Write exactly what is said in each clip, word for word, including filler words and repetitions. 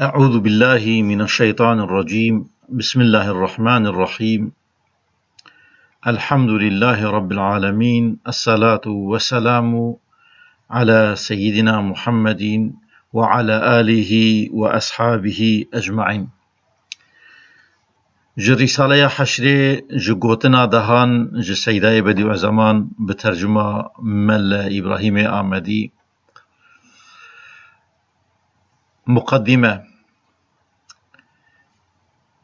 أعوذ بالله من الشيطان الرجيم. بسم الله الرحمن الرحيم. الحمد لله رب العالمين. الصلاة والسلام على سيدنا محمد وعلى آله وأصحابه أجمعين. Ji Rîsaleya Heşrê, ji gotina dehan ji Seydayê Bedîuzeman bi tercuma Melle Îbrahîmê Amedî. Muqeddîme.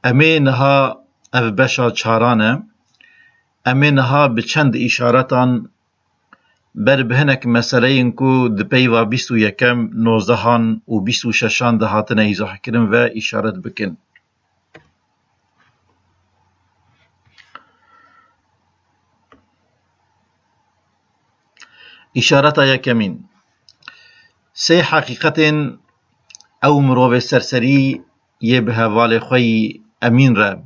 Em ê niha, ev beşa çaran e, em ê niha bi çend îşaretan ber bi hinek meseleyên ku di peyva bîst û yekem, nozdehan û bîst û şeşan de hatine îzahkirin ve îşaret bikin. Îşareta yekemîn. Sê heqîqetên ew mirovê serserî yê bi hevalê xwe yî Emîn re,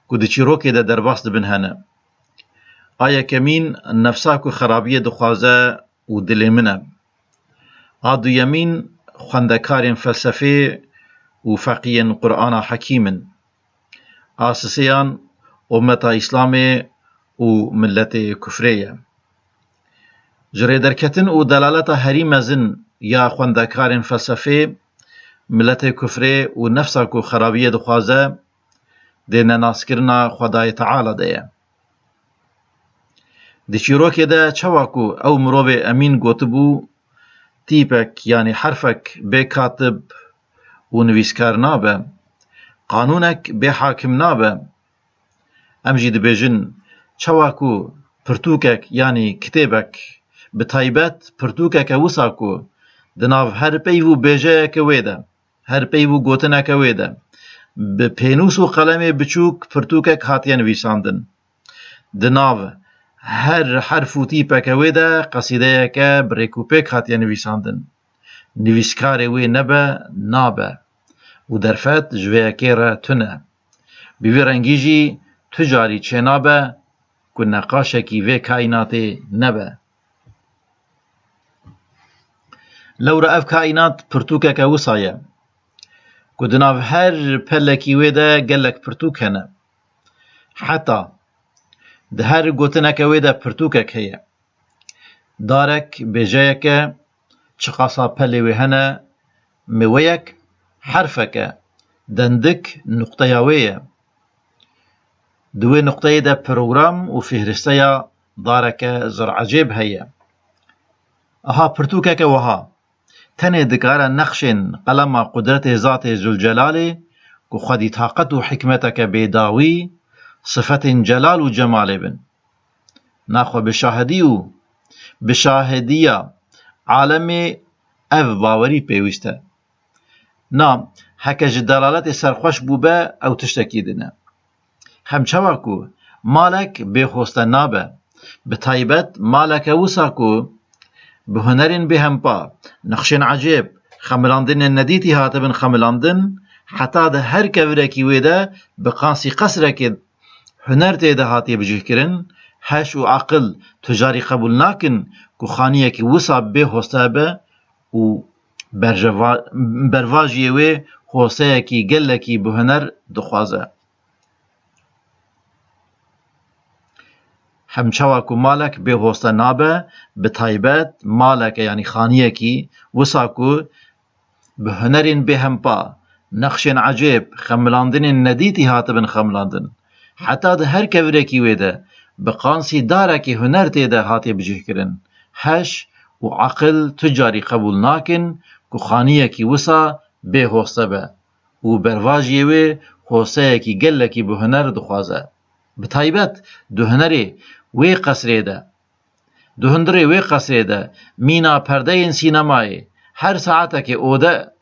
ku di çîrokê de derbas dibin, hene. A yekemîn, nefsa ku xerabiyê dixwaze û dilê min e. A duyemîn, xwendekarên felsefê û feqiyên Qur'ana Hekîm in. A sisêyan, ummeta Îslamê û miletê kufrê ye. Ji rêderketin û delaleta herî mezin ya xwendekarên felsefê, miletê kufrê û nefsa ku xerabiyê dixwaze, di nenaskirina Xwedayê Teala de ye. Di çîrokê de çawa ku ew mirovê Emîn gotibû, tîpek, yanî herfek bê katib û nivîskar nabe, qanûnek bê hakim nabe. Em jî dibêjin, çawa ku pirtûkek, yanî kitêbek, bi taybet pirtûkeke wisa ku di nav her peyv û bêjeyeke wê de, her peyv û gotineke wê de, bi pênûs û qelemê biçûk pirtûkek hatiye nivîsandin. Di nav her herf û tîpeke wê de qesîdeyeke bi rêk û pêk hatiye nivîsandin. Nivîskarê wê nebe, nabe û derfet ji vê yekê re tune. Bi vî rengî jî tu carî çênabe ku neqaşekî vê kaînatê nebe. Lewra ev kaînat pirtûkeke wisa ye ku di nav her pelekî wê de gelek pirtûk hene. Heta di her gotineke wê de pirtûkek heye. Darek bêjeyeke, çiqasa pelê wê hene, mêweyek herfeke, dendik nuqteya wê ye. Di wê nuqteyê de program û fihristeya dareke zor ecêb heye. Aha pirtûkeke wiha tenê dikare nexşên qelema qudretê zatê Zülcelalê ku xwedî taqet û hikmeteke bêdawî, sifetên celal û cemalê bin. Naxwe bi şahidî û bi şahidiya alemê ev bawerî pêwîst e. Na, heke ji delaletê serxweş bûbe, ew tiştekî din e. Hem çawa ku malek bê hoste nabe, bi taybet maleke wisa ku bi hunerên bêhempa, nexşên ecêb, xemilandinên nedîtî hatibin xemilandin, heta di her kevirekî wê de bi qansî qesrekê huner tê de hatiye bicihkirin, heş û aqil tu carî qebûl nakin ku xaniyekî wisa bê hoste be û berjeva-, bervajiyê wê hosteyekî gelekî bi huner dixwaze. Hem çawa ku malek bê hoste nabe, bi taybet maleke, yanî xaniyekî wisa ku bi hunerên bêhempa, nexşên ecêb, xemilandinên nedîtî hatibin xemilandin. Heta di her kevirekî wê de bi qansî darekî huner tê de hatiye bicihkirin. Heş û aqil tu carî qebûl nakin ku xaniyekî wisa bê hoste be û bervajiyê wê hosteyekî gelekî bi huner dixwaze. Bi taybet di hunerê wê qesrê de, di hundirê wê qesrê de mîna perdeyên sînemayê her saetekê ode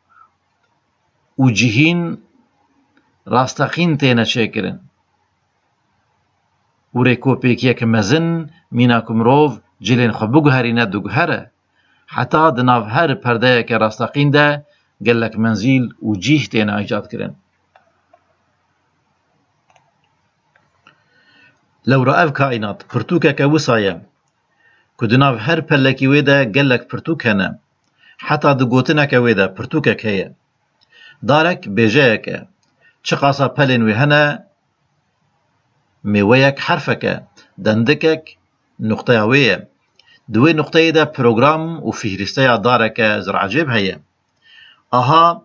û cihîn rasteqîn têne çêkirin. Û rêkopêkiyeke mezin mîna ku mirov cilên xwe biguherîne diguhere. Heta di nav her perdeyeke rasteqîn de gelek menzîl û cîh têne îcadkirin. Lewra ev kaînat pirtûkeke wisa ye ku di nav her pelekî wê de gelek pirtûk hene. Heta di gotineke wê de pirtûkek heye. Darek bêjeyek e. Çiqasa pelên wê hene, mêweyek herfek e, dendikek nuqteya wê ye. Di wê nuqteyê de program û fihristeya dareke zir'ecêb heye. Aha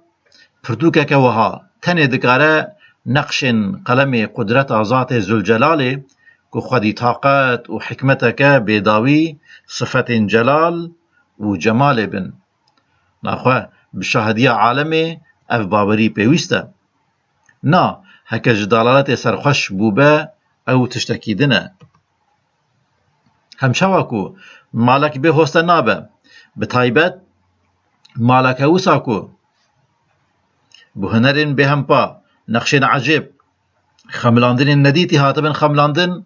pirtûkeke wiha tenê dikare neqşên qelemê qudreta Zatê Zülcelalê ku xwedî taqet û hikmeteke bêdawî sifetên celal û cemalê bin. Naxwe bi şahidiya alemê ev bawerî pêwîst e. Na, heke ji dalaletê serxweş bûbe, ew tiştekî din e. Hemçawa ku malek bê hoste nabe, bi taybet maleke wisa ku bi hunerên bêhempa, nexşên ecêb, xemilandinên nedîtî hatibin xemilandin,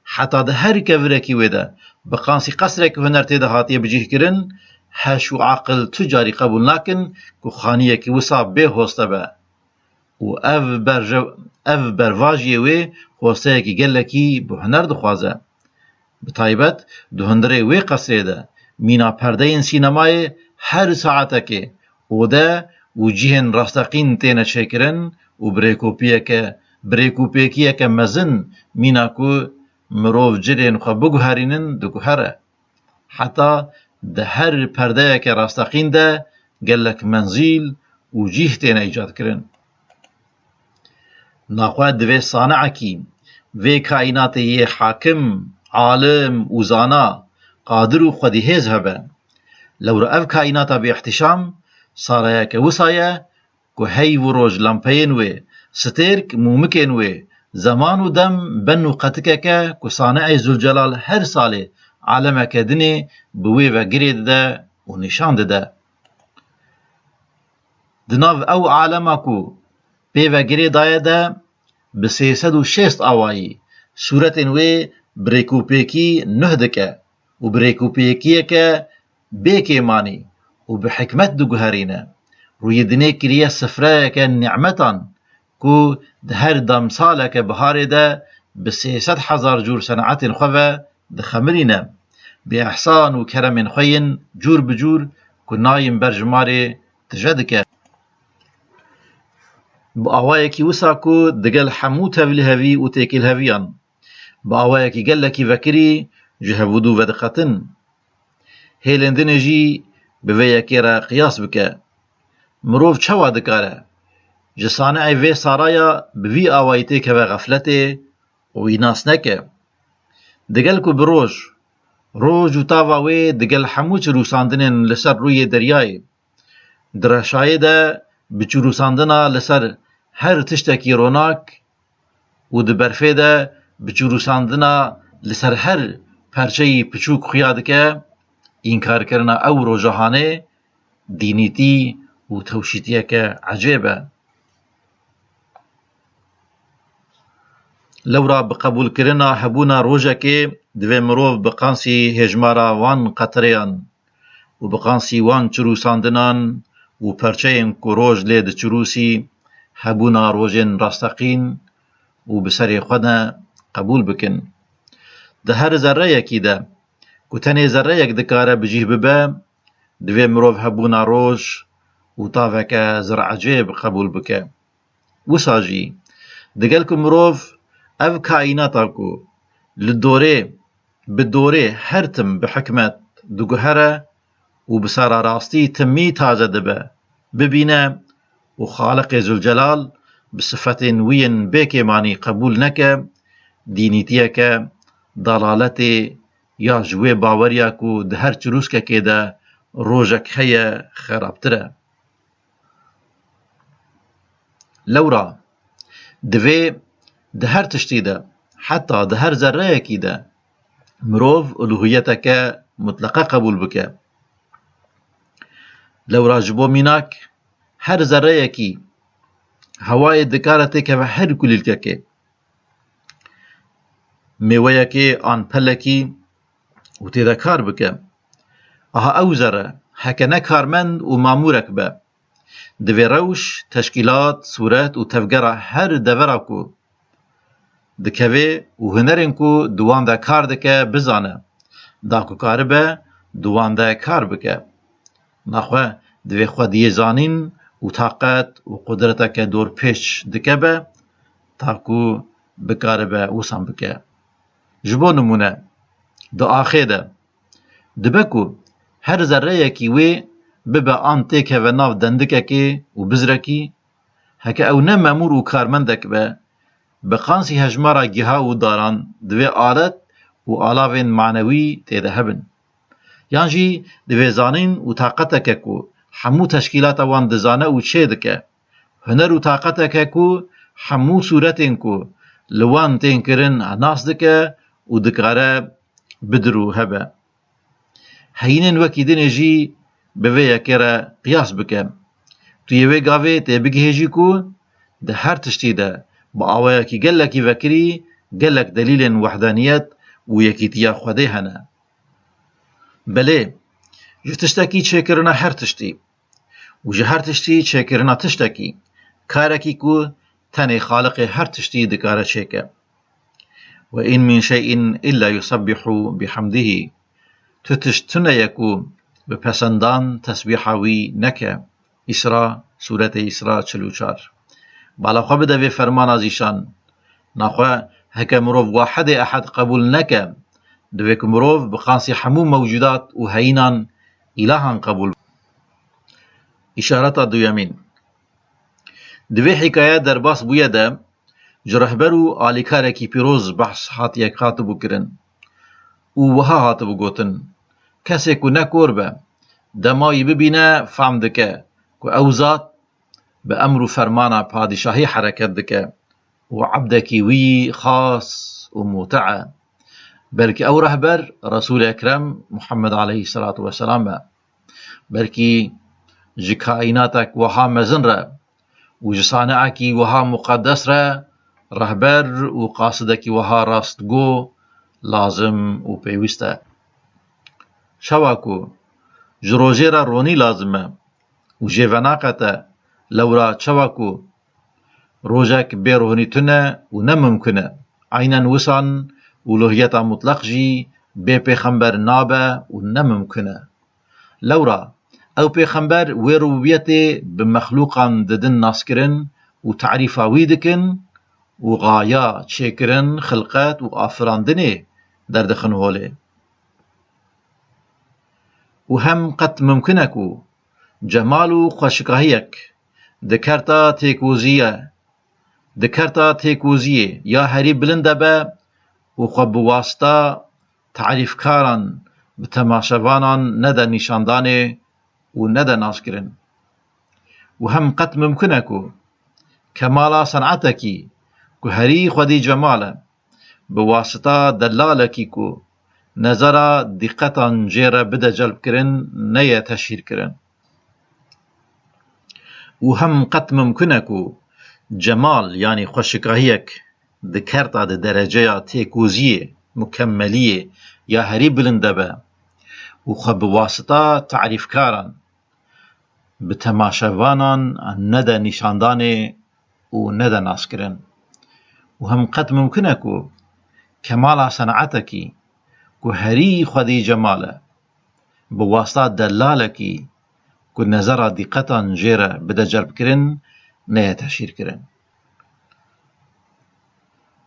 heta di her kevirekî wê de bi qansî qesrek huner tê de hatiye bicîhkirin, heş û aqil tu carî qebûl nakin ku xaniyekî wisa bê hoste be. Û ev berje-, ev bervajiyê wê hosteyekî gelekî bi huner dixwaze. Bi taybet di hundirê wê qesrê de mîna perdeyên sînemayê her saetekê ode û cihên rasteqîn têne çêkirin û birêkopiyeke, birêkopêkiyeke mezin mîna ku mirov cilên xwe biguherînin diguhere. Heta di her perdeyeke rasteqîn de gelek menzîl û cîh têne îcadkirin. Naxwe divê saneyekî vê kaînatê yê hakim, alim û zana, qadir û xwedîhêz hebe. Lewra ev kaînata bêîhtîşam sarayeke wisa ye ku hey û roj lempeyên wê, stêrk mûmikên wê, zeman û dem ben û qetikeke ku saneyê Zülcelal her salê alemeke dinê bi wê ve girê dide û nîşan dide. Di nav ew alema ku pê ve girê daye de bi sê sed û şêst awayî sûretên wê bi rêkûpêkî nuh dike û bi rêkûpêkiyeke bê kêmanî û bi hikmet diguherîne. Rûyê dinê kiriye sifreyeke nîmetan ku di her demsaleke biharê de bi sê sed hezar cûr senetên xwe ve dixemirîne. Bi ehsan û keremên xwe yên cûr bi cûr ku nayên berjimarê tije dike. Bi awayekî wisa ku digel hemû tevlihevî û têkilheviyan, bi awayekî gelekî vekirî ji hevûdû vediqetin. Hêlên dinê jî bi vê yekê re qiyas bike. Mirov çawa dikare ji saneyê vê saraya bi vî awayî têkeve xefletê û wî nas neke? Digel ku bi roj, roj û tava wê digel hemû çirûsandinên li ser rûyê deryayê, di reşayê de bi çirûsandina li ser her tiştekî ronak û di berfê de bi çirûsandina li ser her perçeyî piçûk xuya dike, înkarkirina ew roja hanê dînîtî û tewşîtiyeke ecêb e. Lewra bi qebûlkirina hebûna rojekê divê mirov bi qansî hêjmara wan qetreyan û bi qansî wan çirûsandinan û perçeyên ku roj lê diçirûsî hebûna rojên rasteqîn û bi serê xwe de qebûl bikin. Di her zerreyekî de ku tenê zerreyek dikare bi cih bibe, divê mirov hebûna roj û taveke zir'ecêb qebûl bike. Wisa jî, digel ku mirov ev kaînata ku li dorê, bi dorê her tim bi hikmet diguhere û bi serarastî timî taze dibe, bibîne û Xaliqê Zülcelal bi sifetên wî yên bêkêmanî qebûl neke, dînîtiyeke dalaletê ya ji wê baweriya ku di her çirûskekê de rojek heye xerabtir e. Lewra divê di her tiştî de, heta di her zerreyekî de mirov uluhiyeteke mutleqe qebûl bike. Lewra ji bo mînak her zerreyekî hewayê dikare têkeve her kulîlkekê, mêweyekê an pelekî û tê de kar bike. Aha ew zerre heke ne karmend û mamûrek be, divê rewş, teşkîlat, sûret û tevgera her devera ku dikeve û hunerên ku di wan de kar dike bizane, da ku karibe di wan de kar bike. Naxwe divê xwediyê zanîn û taqet û qudreteke dorpêç dikeve, ta ku bikaribe wisan bike. Ji bo nimûne, di axê de dibe ku her zerreyekî wê bibe an têkeve nav dendikekê û bizrekî, heke ew ne memûr û karmendek be, bi qansî hejmara giha û daran divê alet û alavên manewî tê de hebin. Yan jî divê zanîn û taqeteke ku hemû teşkîlata wan dizane û çê dike, huner û taqeteke ku hemû sûretên ku li wan tên kirin nas dike û dikare bidir û hebe. Heyînên wekî dinê jî bi vê yekê re qiyas bike. Tu yê wê gavê tê bigihêjî ku di her tiştî de bi awayekî gelekî vekirî gelek delîlên wehdaniyet û yekîtiya Xwedê hene. Belê, ji tiştekî çêkirina her tiştî û ji her tiştî çêkirina tiştekî, karekî ku tenê Xaliqê her tiştî dikare çêke. Ve in min şey'in illa yusebbihu bihamdihî. Tu tişt tune ye ku bi pesendan tesbîha wî neke. Îsra, Sûretê Îsra çil û çar. Bala xwe bide vê fermana zîşan. Naxwe heke mirov wahidê ehad qebûl neke, divê ku mirov bi qansî hemû mewcudat û heyînan îlahan qebûl. Îşareta duyemîn. Di vê hîkaye derbas bûye de ji rehber û alîkarekî pîroz behs hatiye hatibû kirin û wiha hatibû gotin, kesê ku ne kor be, dema wî bibîne fam dike ku ew zat bi emr û fermana padîşahî hereket dike û ebdekî wî xas û mûte e. Belkî ew rehber Resûlê Ekrem Muhammed aleyhisselatu vesselam e. Belkî ji kaînatek wiha mezin re û ji saneekî wiha muqedes re rehber û qasidekî wiha rastgo lazim û pêwîst e. Çawa ku ji rojê re ronî lazim e û jê venaqete, lewra çawa ku rojek bê ronî tune û ne mimkun e, eynen wisan uluhiyeta mutleq jî bê pêxember nabe û ne mimkun e. Lewra ew pêxember wê rububiyetê bi mexlûqan didin naskirin û tarîfa wî dikin û xaya çêkirin, xilqet û afirandinê derdixin holê. Û hem qet mimkun e ku cemal û xweşikahiyek di kerta têkoziye, di kerta têkoziyê ya herî bilind de be û xwe bi wasita tarîfkaran bi temaşevanan nede nîşandanê û nede naskirin. Û hem qet mimkun e ku kemala senetekî ku herî xwedî cemal e, bi wasita delalekî ku nezera dîqetan jê re bide celbkirin, neye teşhîrkirin. Û hem qet mimkun e ku cemal, yanî xweşikahiyek di kerta di dereceya têkoziyê, mukemmeliyê ya herî bilind de be û xwe bi wasita tarîfkaran, bi temaşevanan nede nîşandanê û nede naskirin. Û hem qet mimkun e ku kemala senetekî ku herî xwedî cemal e, bi wasta delalekî ku nezera dîqetan jê re bide celbkirin, neye teşhîrkirin.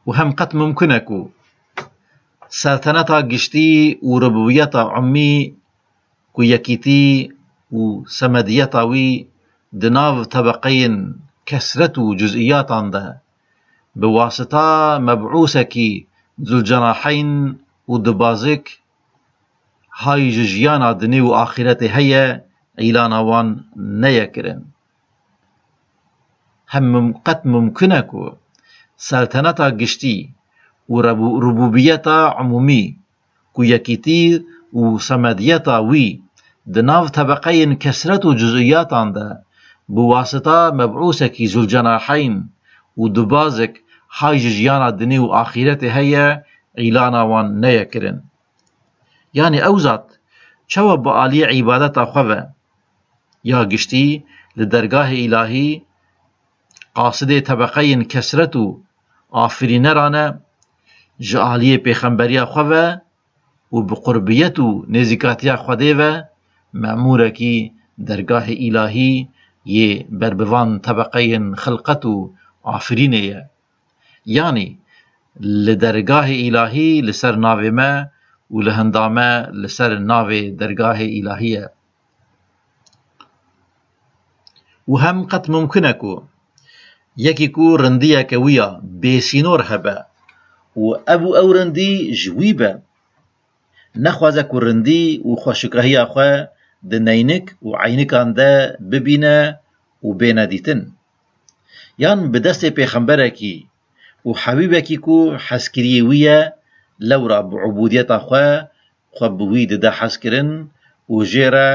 Û hem qet mimkun e ku selteneta giştî û rububiyeta umî ku yekîtî û semediyeta wî di nav tebeqeyên kesret û cuziyatan de bi wasita meb'ûsekî zulcenaheyn û dibazik hay ji jiyana dinê û axîretê heye, îlana wan neye kirin. Hem mim-, qet mimkun e ku selteneta giştî û rebu-, rububiyeta umûmî ku yekîtî û semediyeta wî di nav tebeqeyên kesret û cuziyatan de bi wasita meb'ûsekî zulcenaheyn û dubazek hay ji jiyana dinê û axîretê heye, îlana wan neye kirin. Yanî ew zat çawa bi aliyê îbadeta xwe ve ya giştî li dergahê îlahî qasidê tebeqeyên kesret û afirîneran e, ji aliyê pêxemberiya xwe ve û bi qurbiyet û nêzîkatiya Xwedê ve memûrekî dergahê îlahî yê ber bi van tebeqeyên xilqet û afirînê ye. Yanî li dergahê îlahî li ser navê me û li hinda me li ser navê dergahê îlahî ye. Û hem qet mumkin e ku yekî ku rindiyeke wî ya bêsînor hebe û ev û ew rindî ji wî be, nexwaze ku rindî û xweşikahiya xwe di neynik û eynikan de bibîne û bêne dîtin. Yan bi destê pêxemberekî û hebîbekî ku hezkiriyê wî ye, lewra bi ubûdiyeta xwe, xwe bi wî dide hezkirin û jê re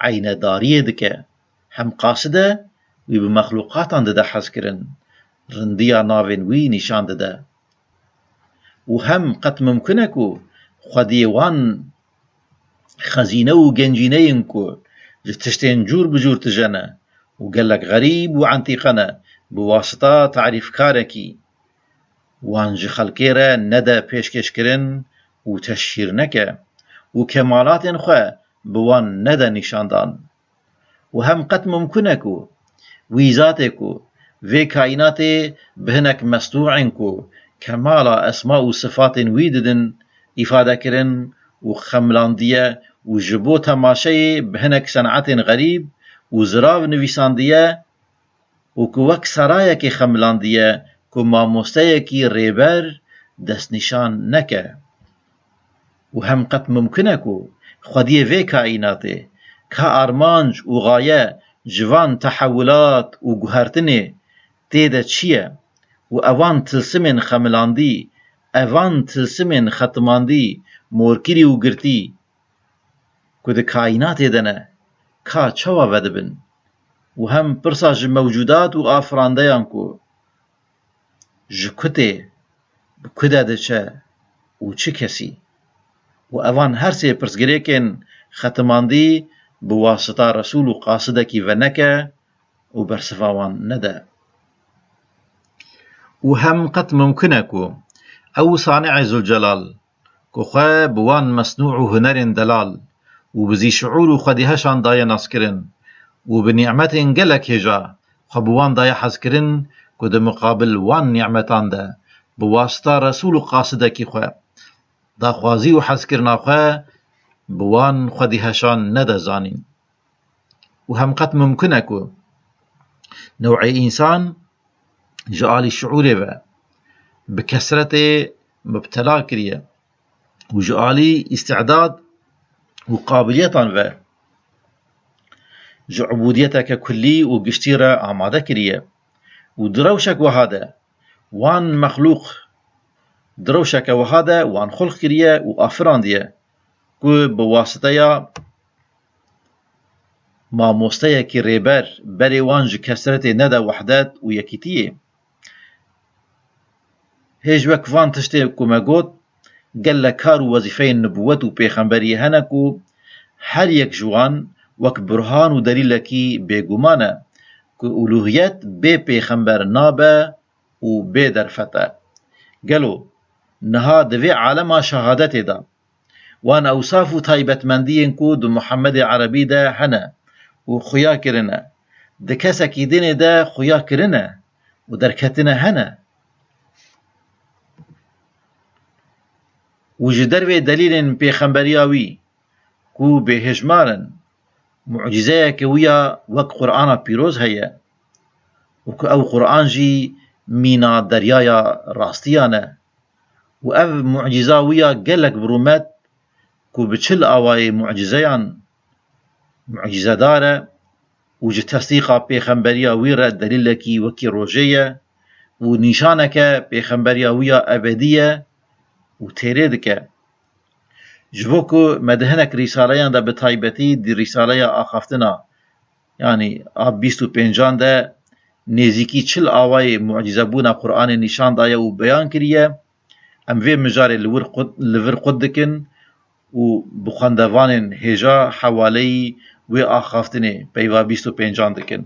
eynedariyê dike. Hem qasid e, wî bi mexlûqatan dide hezkirin, rindiya navên wî nîşan dide. Û hem qet mimkun e ku xwediyê wan xezîne û gencîneyên ku ji tiştên cûr bi cûr tije ne û gelek xerîb û entîqe ne, bi wasita tarîfkarekî wan ji xelkê re nede pêşkêşkirin û teşhîr neke û kemalatên xwe bi wan nede nîşandan. Û hem qet mimkun e ku wî zatê ku vê kaînatê bi hinek mesnû'ên ku kemala esma û sifatên wî didin îfade kirin û xemilandiye û ji bo temaşeyê bi hinek senetên xerîb û zirav nivîsandiye û ku wek serayekê xemilandiye ku mamosteyekî rêber destnîşan neke. Û hem qet mimkun e ku xwediyê vê kaînatê ka armanc û xaye ji van tehewilat û guhertinê tê de çi ye û evan tilsimên xemilandî, evan tilsimên xetimandî, morkirî û girtî ku di kaînatê de ne, ka çawa vedibin? Û hem pirsa ji mewcûdat û afirandeyan ku ji ku tê, bi ku de diçe û çi kesî? Û evan her sê pirsgirêkên xetimandî bi wasita Resûl û qasidekî veneke û bersiva wan nede. Û hem qet mimkun e ku ew Sani'ê Zulcelal, ku xwe bi wan mesnû û hunerên delal û bi zîşuûr û xwedîheşan daye naskirin û bi nîmetên gelek hêja xwe bi wan daye hezkirin ku di miqabil wan nîmetan de bi wasita Resûl û qasidekî xwe daxwazî û hezkirina xwe bi wan xwedîheşan nede zanîn. Û hem qet mimkun e ku new'ê însan ji alî şiûrê ve bi kesretê mubtela kiriye û ji alî îstidad û qabiliyetan ve ji ubûdiyeteke kullî û giştî re amade kiriye û di rewşek wiha de wan mexlûq, di rewşeke wiha de wan xulq kiriye û afirandiye ku bi wasiteya mamosteyekî rêber berê wan ji kesretê nede wehdet û yekîtiyê. Hêj wek van tiştê ku me got, gelek kar û wezîfeyên nibûwet û pêxemberiyê hene ku her yek ji wan wek burhan û delîlekî bêguman e ku uluhiyet bê pêxember nabe û bê derfet e. Gelo niha di vê alema şehadetê de wan ewsaf û taybetmendiyên ku di Muhemmedê Erebî de hene û xuya kirine, di kesekî dinê de xuya kirine û derketine hene û ji dervê delîlên pêxemberiya wî ku bêhêjmar in, mucîzeyeke wî ya wek Qur'ana pîroz heye û ku ew Qur'an jî mîna deryaya rastiyan e û ev mucîza wî ya gelek bi rûmet ku bi çil awayê mucîzeyan mucîzedar e û ji tesdîqa pêxemberiya wî re delîlekî wekî rojê ye û nîşaneke pêxemberiya wî ya ebedî ye û têrê dike. Ji bo ku me di hinek rîsaleyan de bi taybetî di rîsaleya axaftina, yanî a bîst û pêncan de nêzîkî çil awayê mucîzebûna Qur'anê nîşan daye û beyan kiriye, em vê mijarê li wir qut, li vir qut dikin û bi xwendevanên hêja hewaleyî wê axaftinê peyva bîst û pêncan dikin.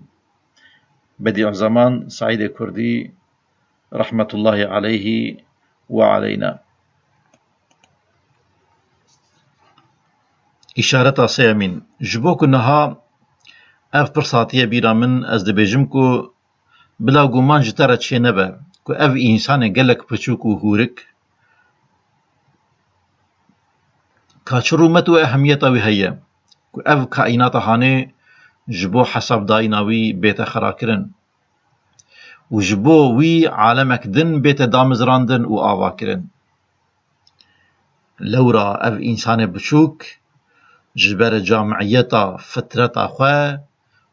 Bedîuzeman Seîdê Kurdî, rehmetullahî aleyhî we aleyna. Îşareta sêyemîn, ji bo ku niha Ev pirs hatiye bîra min, ez dibêjim ku bila guman ji te re çênebe ku ev însanê gelek piçûk û hûrik, ka çi rûmet û ehemiyeta wî heye ku ev kaînata hanê ji bo hesabdayîna wî bête xerakirin û ji bo wî alemek din bête damizrandin û avakirin. Lewra ev însanê biçûk ji ber camiyeta fitreta xwe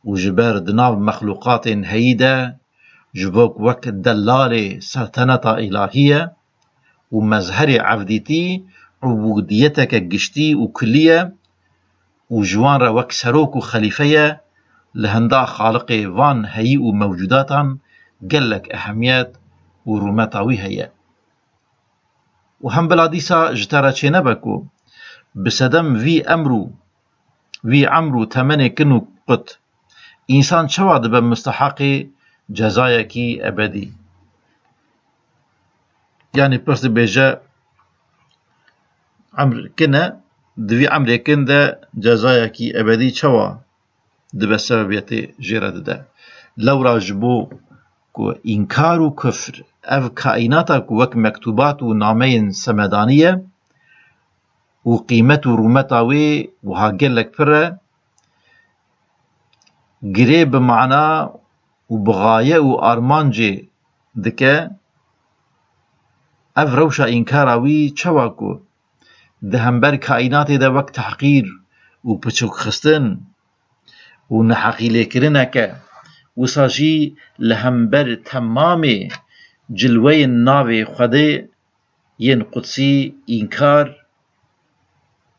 û ji ber di nav mexlûqatên heyî de ji bo wek delalê selteneta îlahî ye û mezherê evdîtî ubûdiyeteke giştî û kulî ye û ji wan re wek serok û xelîfe ye, li hinda Xaliqê van heyî û mewcûdatan gelek ehemiyet û rûmeta wî heye. Û hem bila dîsa ji te re çênebe ku bi sedem vî emr û vî emr û temenê kin û qut, însan çawa dibe musteheqê cezayekî ebedî? Yanî pirs dibêje, emr kin e, di vî emrê kin de cezayekî ebedî çawa dibe sebebiyetê jê re dide? Lewra ji bo ku înkar û kufr, ev kaînata ku wek mektûbat û nameyên semedanî ye û qîmet û rûmeta wê wiha gelek pir e, girê bi mana û bi xaye û armancê dike, ev rewşa înkara wî çawa ku di hember kaînatê de wek tehqîr û piçûkxistin û neheqîlêkirineke, wisa jî li hember temamê cilweyên navê Xwedê yên qudsî înkar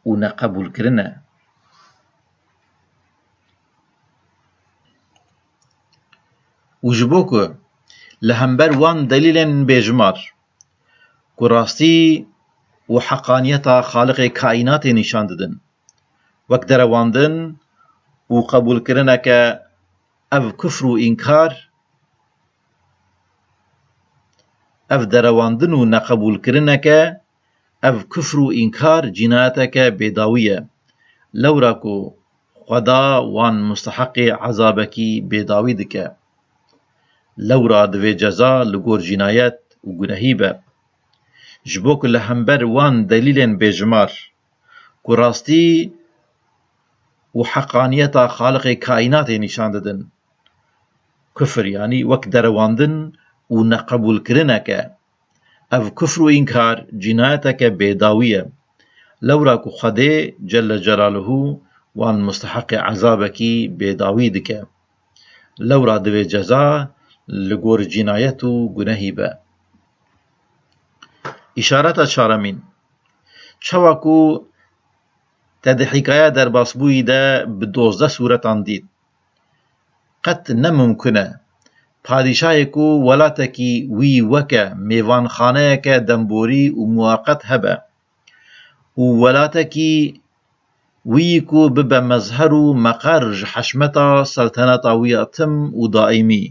û neqebûlkirin e. Û ji bo ku li hember wan delîlên bêjimar ku rastî û heqaniyeta Xaliqê kaînatê nîşan didin, wek derewandin û qebûlkirineke ev kufr û înkar, ev derewandin û neqebûlkirineke, ev kufr û înkar cînayeteke bêdawî ye. Lewra ku Xweda wan musteheqê ezabekî bêdawî dike. Lewra divê ceza li gor cînayet û gunehî be. Ji bo ku li hember wan delîlên bêjimar ku rastî û heqaniyeta Xaliqê kaînatê nîşan didin, kufr, yanî wek derewandin û neqebûlkirineke, ev kufr û înkar cînayeteke bêdawî ye. Lewra ku Xwedê Celle Celaluhu wan musteheqê ezabekî bêdawî dike. Lewra divê ceza li gor cînayet û gunehî be. Îşareta çaremîn. Çawa ku te di hîkaya derbasbûyî de bi dozdeh sûretan dît, qet ne mimkun e padîşahê ku welatekî wî weke mêvanxaneyeke demborî û muwaqet hebe û welatekî wî ku bibe mezher û meqer ji heşmeta selteneta wî ya tim û daîmî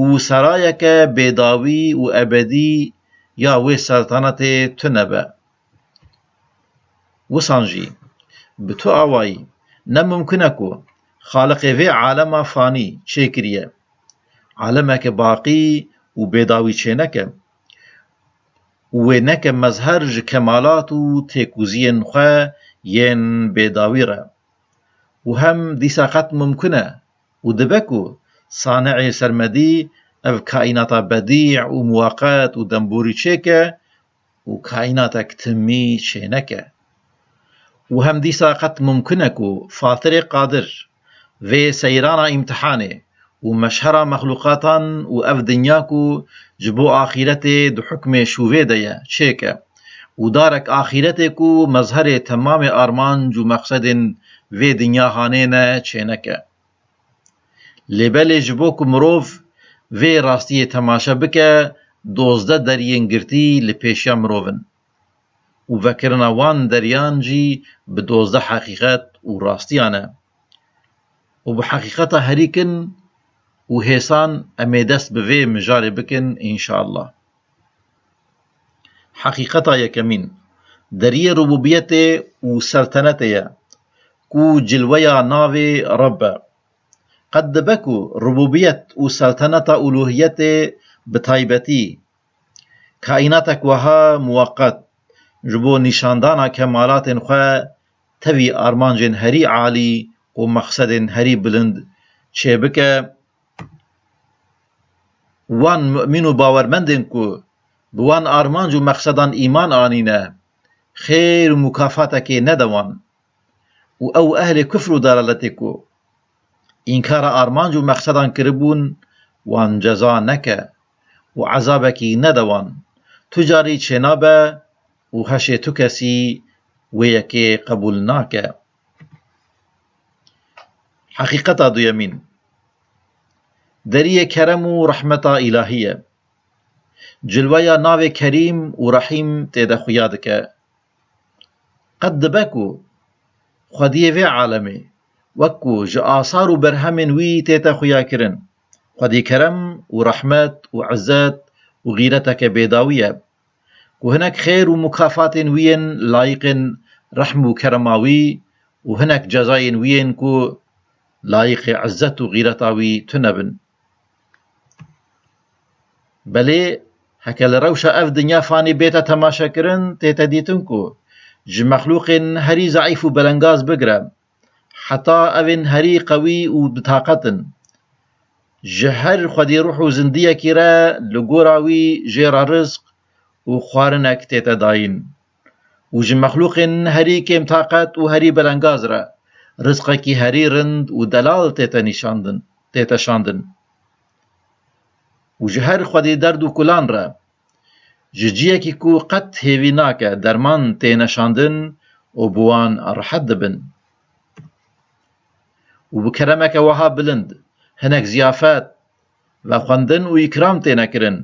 û serayeke bêdawî û ebedî ya wê seltenetê tune be. Wisan jî bi tu awayî ne mimkun e ku Xaliqê vê alema fanî çêkiriye alemeke baqî û bêdawî çêneke û wê neke mezher ji kemalat û têkûziyên xwe yên bêdawî re. Û hem dîsa qet mimkun e û dibe ku Sani'ê sermedî ev kaînata bedî û muwaqet û demborî çêke û kaînatek timî çêneke. Û hem dîsa qet mimkun e ku Fatirê Qadir vê seyrana îmtihanê û meşhera mexlûqatan û ev dinya ku ji bo axîretê di hukmê şûvê de ye, çêke û darek axîretê ku mezherê temamê armanc û mexsedên vê dinya hanê ne, çêneke. Lê belê ji bo ku mirov vê rastiyê temaşe bike, dozdeh deriyên girtî li pêşiya mirov in û vekirina wan deriyan jî bi dozdeh heqîqet û rastiyan e. Û bi heqîqeta herî kin û hêsan em ê dest bi vê mijarê bikin, înşallah. Heqîqeta yekemîn, deriyê rububiyetê û seltenetê ye, ku cilweya navê Reb e. Qet dibe ku rububiyet û selteneta uluhiyetê bi taybetî kaînatek wiha muweqet ji bo nîşandana kemalatên xwe tevî armancên herî alî û mexsedên herî bilind çêbike, wan mu'mîn û bawermendên ku bi wan armanc û mexsedan îman anîne, xêr û mukafatekê nede wan û ew ehlê kufr û dalaletê ku înkara armanc û mexsedan kiribûn, wan ceza neke û ezabekî nede wan. Tu carî çênabe û heşê tu kesî wê yekê qebûl nake. Heqîqeta duyemîn, deriyê kerem û rehmeta îlahî ye. Cilweya navê Kerîm û Rehîm tê de xuya dike. Qet dibe ku xwediyê vê alemê, wek ku ji asar û berhemên wî tête xuyakirin, xwedî kerem û rehmet û izzet û xîreteke bêdawî ye, ku hinek xêr û mukafatên wî yên layiqên rehm û kerema wî û hinek cezayên wî yên ku layiqê izzet û xîreta wî tune bin. Belê, heke li rewşa ev dinya fanî bête temaşekirin, tête dîtin ku ji mexlûqên herî zeîf û belengaz bigire, heta evên herî qewî û bi taqet in, ji her xwedî ruh û zindiyekî re li gora wî jê re rizq û xwarinek tête dayîn. Û ji mexlûqên herî kêmtaqet û herî belengaz re rizqekî herî rind û delal tête nîşandin, tête şandin. Û ji her xwedî derd û kulan re, ji ciyekî ku qet hêvî nake, derman têne şandin û bi wan rehet dibin. Û bi keremeke wiha bilind, hinek ziyafet, vexwendin û îkram têne kirin.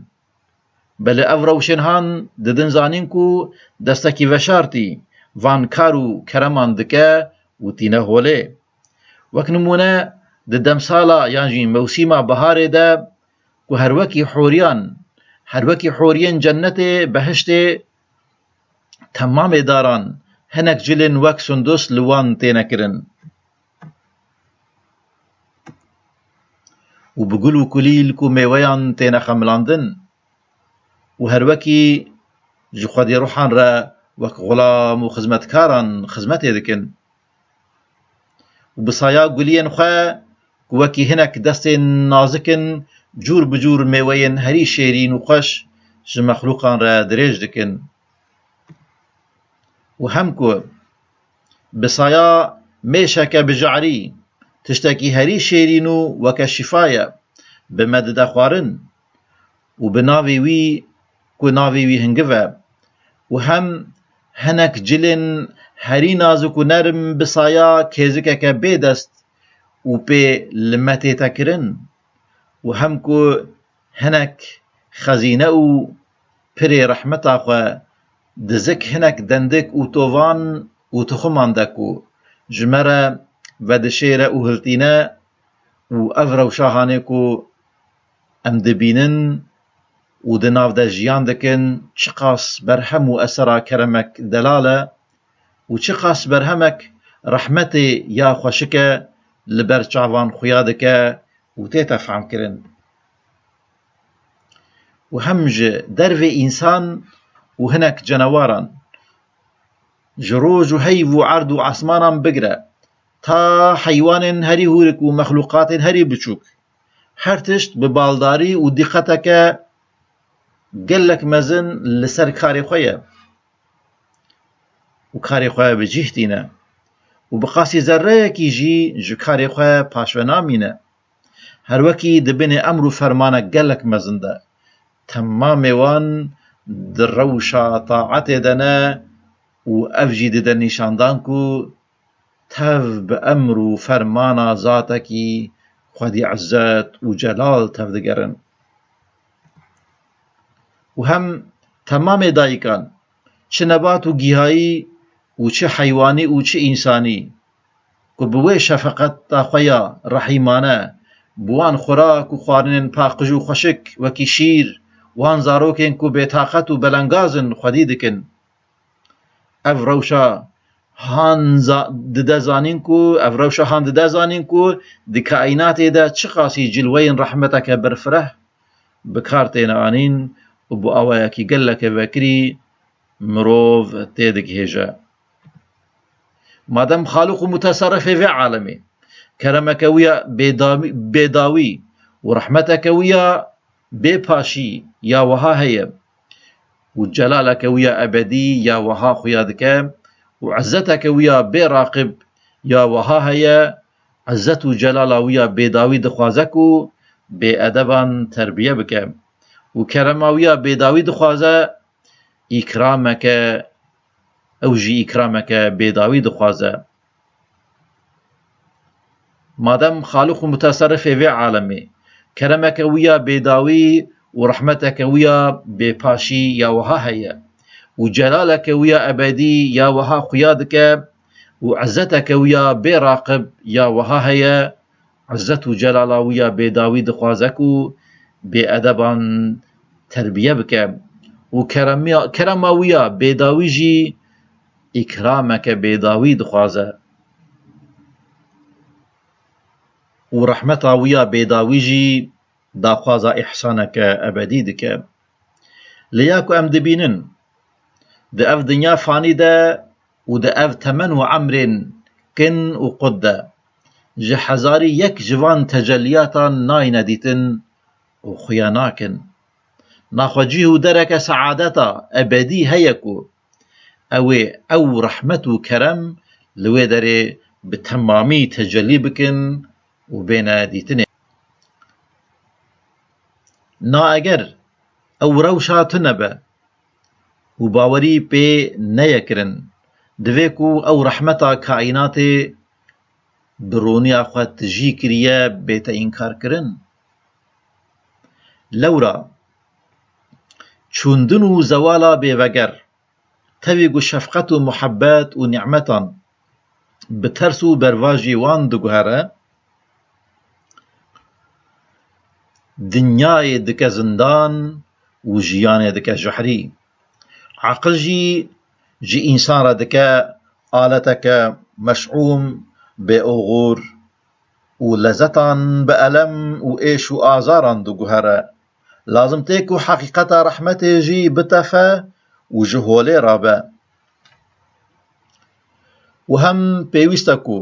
Belê ev rewşên han didin zanîn ku destekî veşartî van kar û kereman dike û tîne holê. Wek nimûne, di demsala yan jî mewsîma biharê de ku her wekî horiyan, her wekî horiyên cennetê, behiştê, temamê daran hinek cilên wek sundus li wan têne kirin. Û bi gul û kulîl ku mêweyan têne xemilandin û her wekî ji xwedî ruhan re wek xulam û xizmetkaran xizmetê dikin. Û bi saya guliyên xwe ku wekî hinek destên nazik in, cûr bi cûr mêweyên herî şêrîn û xweş ji mexlûqan re dirêj dikin. Û hem ku bi saya mêşeke bi jarî tiştekî herî şêrîn û weke şîfa ye, bi me dide xwarin û bi navê wî ku navê wî hingiv e û hem hinek cilên herî nazik û nerm bi saya kêzikeke bê dest û pê li me tête kirin û hem ku hinek xezîne û pirê rehmeta xwe dizik hinek dendik û tovan û tuximan de ku ji me re vedişêre û hiltîne û ev rewşa hanê ku em dibînin û di nav de jiyan dikin, çiqas berhem û esera keremek delal e û çiqas berhemek rehmetê ya xweşik e li ber çavan xuya dike û tête fehmkirin. Û hem ji dervê însan û hinek cenewaran, ji roj û heyv û erd û esmanan bigire, ta heywanên herî hûrik û mexlûqatên herî biçûk, her tişt bi baldarî û dîqeteke gelek mezin li ser karê xwe ye û karê xwe bi cih tîne û bi qasî zerreyekî jî ji karê xwe paşve namîne. Her wekî di binê emr û fermanek gelek mezin de, temamê wan di rewşa taetê de ne û ev jî dide nîşandan ku tev bi emr û fermana zatekî xwedî izzet û celal tevdigerin. Û hem temamê dayikan, çi nebat û gîhayî û çi heywanî û çi însanî, ku bi wê şefeqeta xwe ya rehîmane, bi wan xurak û xwarinên paqij û xweşik wekî şîr, wan zarokên ku bêtaqet û belengaz in xwedî dikin. Ev rewşa han za-, dide zanîn ku, ev rewşa han dide zanîn ku di kaînatê de çiqasî cilweyên rehmeteke berfireh bi kar têne anîn û bi awayekî geleke vekirî mirov têdigihêje. Madem Xaliq û Muteserrifê vê alemê keremeke wî ya bêdawî, bêdawî û rehmeteke wî ya bêpaşî ya wiha heye û celaleke wî ya ebedî ya wiha xuya dike û izzeteke wî ya bêraqib ya wiha heye, izzet û celala wî ya bêdawî dixwaze ku bêedeban terbiye bike û kerema wî ya bêdawî dixwaze îkrameke, ew jî îkrameke bêdawî dixwaze. Madem Xaliq û Muteserrifê vê alemê keremeke wî ya bêdawî û rehmeteke wî ya bêpaşî ya wiha heye û celaleke wî ya ebedî ya wiha xuya dike û izzeteke wî ya bêraqib ya wiha heye, izzet û celala wî ya bêdawî dixwaze ku bêedeban terbiye bike û keremiya-, kerema wî ya bêdawî jî îkrameke bêdawî dixwaze û rehmeta wî ya bêdawî jî daxwaza îhsaneke ebedî dike. Lê ya ku em dibînin, di ev dinya fanî de û di ev temen û emrên kin û qut de, ji hezarî yek ji van tecelliyatan nayne dîtin û xuya nakin. Naxwe cih û dereke seadeta ebedî heye ku ew ê ew rehmet û kerem li wê derê bi temamî tecellî bikin û bêne dîtinê. Na eger ew rewşa tune be û bawerî pê neye kirin, divê ku ew rehmeta kaînatê bi rûniya xwe tijî kiriye bête înkarkirin. Lewra çûndin û zewala bêveger, tevî ku şefqet û muhebbet û nîmetan bi ters û bervajî wan diguhere, dinyayê dike zindan û jiyanê dike jehrî. Aqil jî ji însan re dike aleteke meş'ûm, bêoxûr û lezetan bi elem û êş û azaran diguhere. Lazim tê ku heqîqeta rehmetê jî bitefe û ji holê rabe. Û hem pêwîst e ku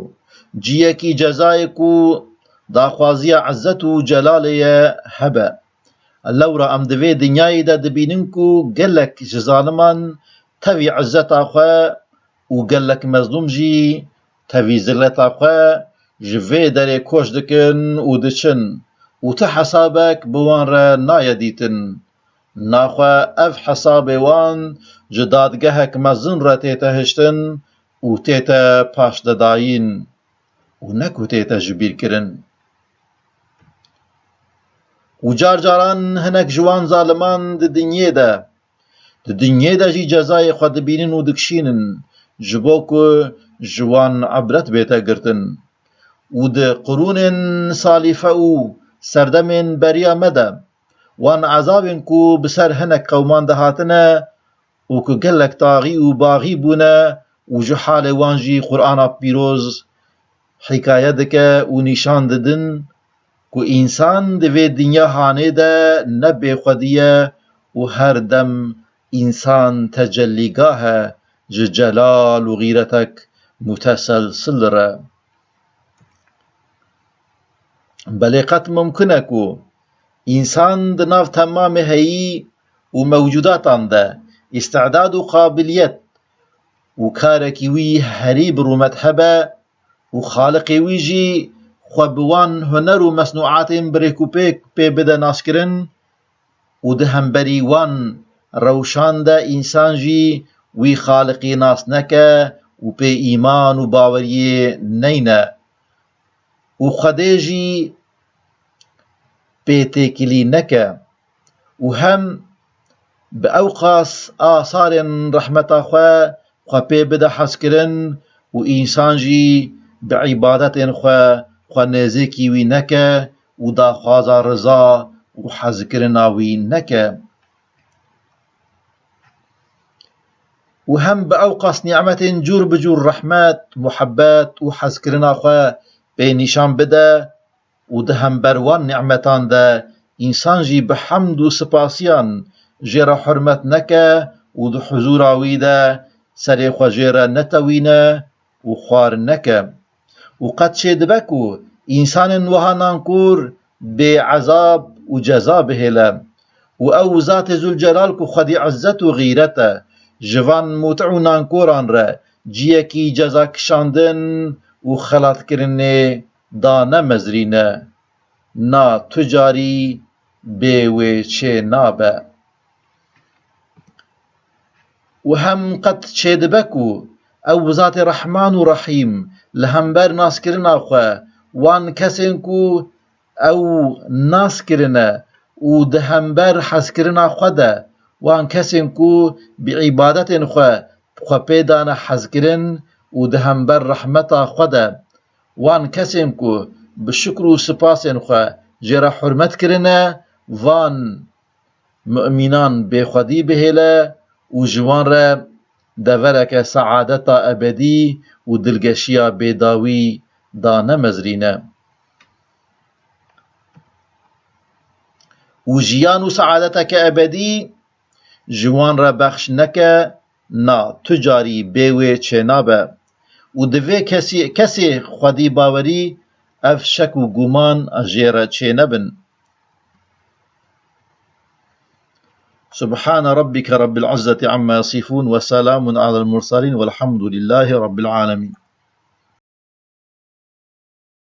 ciyekî cezayê ku daxwaziya izzet û celalê ye hebe. Lewra em di vê dinyayê de dibînin ku gelek ji zaliman tevî izzeta xwe û gelek mezlûm jî tevî zileta xwe ji vê derê koç dikin û diçin û ti hesabek bi wan re naye dîtin. Naxwe ev hesabê wan ji dadgehek mezin re tête hiştin û tête paşdedayîn û ne ku tête jibîrkirin. Û car caran hinek ji wan zaliman di dinyê de, di dinyê de jî cezayê xwe dibînin û dikişînin, ji bo ku ji wan ibret bête girtin. Û di qurûnên salîfe û serdemên beriya me de, wan ezabên ku bi ser hinek qewman de hatine û ku gelek taxî û baxî bûne û ji halê wan jî Qur'ana Pîroz hikaye dike û nîşan didin ku însan di vê dinya hanê de ne bêxwedî ye û her dem însan tecellîgah e ji celal û xîretek muteselsil re. Belê qet mumkin e ku însan di nav temamê heyî û mewcûdatan de îstidad û qabiliyet û karekî wî herî bi rûmet hebe û Xaliqê wî jî xwe bi wan huner û mesnûatên bi rêk û pêk pê bide naskirin û di hemberî wan rewşan de însan jî wî Xaliqî nas neke û pê îman û baweriyê neyne û Xwedê jî pê têkilî neke û hem bi ewqas asarên rehmeta xwe, xwe pê bide hezkirin û însan jî bi îbadetên xwe, xwe nêzîkî wî neke û daxwaza riza û hezkirina wî neke. û hem bi ew qas nîmetên cûr bi cûr rehmet, muhebbet û hezkirina xwe pê nîşan bide û di hember wan nîmetan de însan jî bi hemd û sipasiyan jê re hurmet neke û di huzûra wî de serê xwe jê re netewîne û xwar neke. Û qet çêdibe ku însanên wiha nankor bê ezab û ceza bihêle. Û ew Zatê Zûlcelal ku xwedî izzet û xîret e, ji van mûtî û nankoran re ciyekî ceza kişandin û xelatkirinê dane mezrîne. Na tu carî bê wê çê nabe. Û hem qet çêdibe ku ew Zatê Rehman û Rehîm li hember naskirina xwe wan kesên ku ew nas kirine û di hember hezkirina xwe de wan kesên ku bi îbadetên xwe xwe pê dane hezkirin û di hember rehmeta xwe de wan kesên ku bi şikr û sipasên xwe jê re hurmet kirine, van mumînan bê xwedî bihêle û ji wan re devereke seadeta ebedî û dilgeşiya bêdawî dane mezrîne. Û jiyan û seadeteke ebedî ji wan re bexş neke, na tu carî bê wê çênabe. Û divê kesî, kesê xwedî bawerî ev şek û guman jê re çênebin. سبحان ربك رب العزة عما يصفون وسلام على المرسلين والحمد لله رب العالمين.